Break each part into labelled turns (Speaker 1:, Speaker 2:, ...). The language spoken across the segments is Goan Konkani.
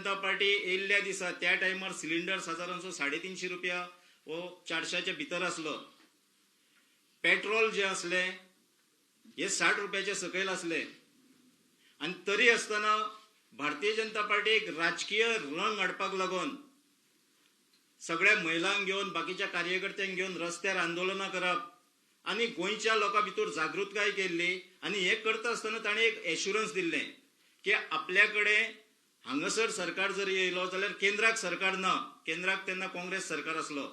Speaker 1: जनता पार्टी येयल्ल्या दिसा त्या टायमार सिलिंडर सादारणसो 350 रुपया वो 400च्या भितर आसलो. पेट्रोल जे आसलें हे 60 रुपयाच्या सकयल आसलें. आनी तरी आसतना भारतीय जनता पार्टी एक राजकीय रंग हाडपाक लागून सगळ्या महिलांक घेवन, बाकीच्या कार्यकर्त्यांक घेवन रस्त्यार आंदोलनां करप आनी गोंयच्या लोकां भितर जागृतकाय केल्ली. आनी हें करता आसतना ताणें एक एश्युरन्स दिल्लें की आपल्या कडेन हांगासर सरकार जर येयलो जाल्यार केंद्राक सरकार ना, केंद्राक तेन्ना काँग्रेस सरकार आसलो,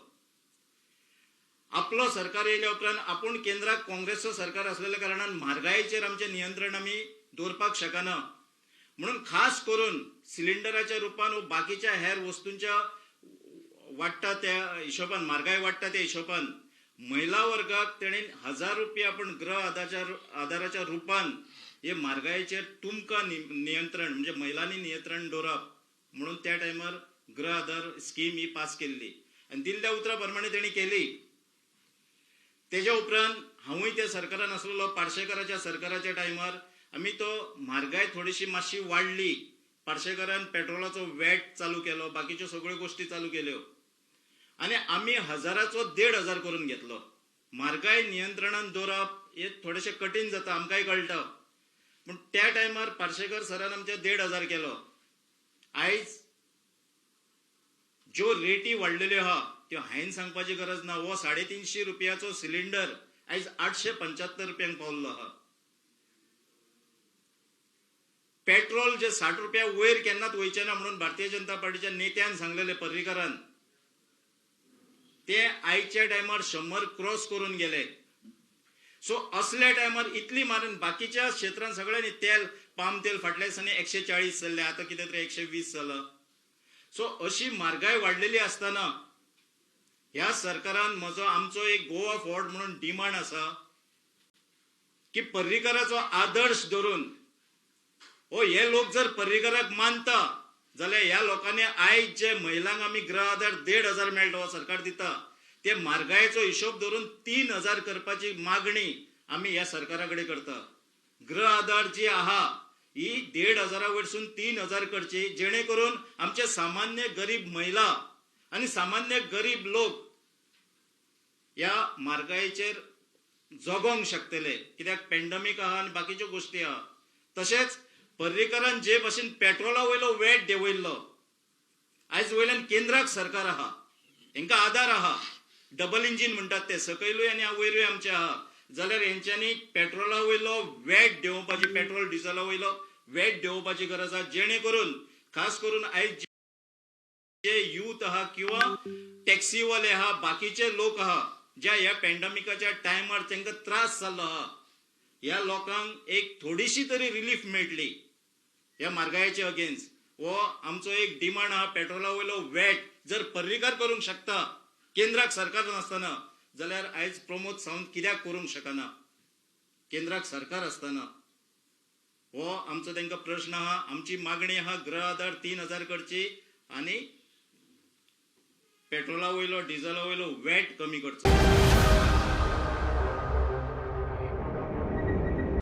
Speaker 1: आपलो सरकार येयल्या उपरांत आपूण केंद्राक काँग्रेसचो सरकार आसलेल्या कारणान म्हारगायेचेर आमचें नियंत्रण आमी दवरपाक शकना, म्हणून खास करून सिलिंडराच्या रुपान व बाकीच्या हेर वस्तूंच्या वाडटा त्या हिशोबान, म्हारगाय वाडटा त्या हिशोबान महिला वर्गाक तेणेन 1000 रुपया आपण गृह आधाराच्या रुपान हे म्हारगायेचेर तुमकां नियंत्रण म्हणजे महिलांनी नियंत्रण दवरप म्हणून त्या टायमार गृह आधार स्कीम ही पास केल्ली आनी दिल्ल्या उतरा प्रमाणे तेणी केली. तेज्या उपरांत हांवूय त्या सरकारान आसलेलो. पार्शेकाराच्या सरकाराच्या टायमार आमी तो म्हारगाय थोडीशी मातशी वाडली. पार्शेकारान पेट्रोलाचो वॅट चालू केलो, बाकीच्यो सगळ्यो गोश्टी चालू केल्यो आनी आमी 1000चो 1500 करून घेतलो. म्हारगाय नियंत्रणान दवरप हे थोडेशें कठीण जाता, आमकांय कळटा, पूण त्या टायमार पार्शेकर सरान आमचे 1500 केलो. आयज ज्यो रेटी वाडलेल्यो आहा त्यो हांवें सांगपाची गरज ना. हो 350 रुपयाचो सिलिंडर आयज 875 रुपयांक पावल्लो आहा. पेट्रोल जे 60 रुपया वयर केन्नाच वयचें ना म्हणून भारतीय जनता पार्टीच्या नेत्यान सांगलेले पर्रीकारान, ते आयच्या टायमार 100 क्रॉस करून गेले. सो असल्या टायमार इतली मारून बाकीच्या क्षेत्रांत सगळ्यांनी तेल, पाम तेल फाटल्या दिसांनी 140 जाल्लें, आतां कितें तरी 120 जालां. सो अशी म्हारगाय वाडलेली आसतना ह्या सरकारान म्हजो आमचो एक गोवा फॉरवर्ड म्हणून डिमांड आसा की पर्रीकाराचो आदर्श धरून हो हे लोक जर पर्रीकाराक मानता जाल्यार ह्या लोकांनी आयज जे महिलांक आमी गृह आधार 1500 मेळटा हो सरकार दिता, ते म्हारगायेचो हिशोब धरून 3000 करपाची मागणी आमी ह्या सरकारा कडेन करता. गृह आधार जी आहा ही 1500 वयरसून 3000 करची, जेणे करून आमचे सामान्य गरीब महिला आनी सामान्य गरीब लोक ह्या म्हारगायेचेर जगोंक शकतले. कित्याक पेंडमीक आहा आनी बाकीच्यो गोश्टी आहा. तशेंच पर्रीकारान जे भाशेन पेट्रोला वयलो वॅट देंवयल्लो, आयज वयल्यान केंद्राक सरकार आहा, हेंकां आदार आहा, डबल इंजीन म्हणटात ते, सकयलूय आनी वयरूय आमचे आहा, जाल्यार हेंच्यांनी पेट्रोला वयलो वॅट देंवोवपाची, पेट्रोल डिझला वयलो वॅट देंवोवपाची गरज आहा, जेणे करून खास करून आयज जे यूथ आहा किंवा टॅक्सीवाले आहा, बाकीचे लोक आहा ज्या ह्या पेंडमिकाच्या टायमार तांकां त्रास जाल्लो आहा, ह्या लोकांक एक थोडीशी तरी रिलीफ मेळटली ह्या म्हारगायेचे अगेन्स्ट. हो आमचो एक डिमांड आहा. पेट्रोला वयलो वॅट जर पर्रीकार करूंक शकता केंद्राक सरकार नासतना, जाल्यार आयज प्रमोद सावंत कित्याक करूंक शकना केंद्राक सरकार आसतना? हो आमचो तांकां प्रश्न आहा. आमची मागणी आहा गृह आधार 3000 करची आनी पेट्रोला वयलो डिझला वयलो वॅट कमी करचो.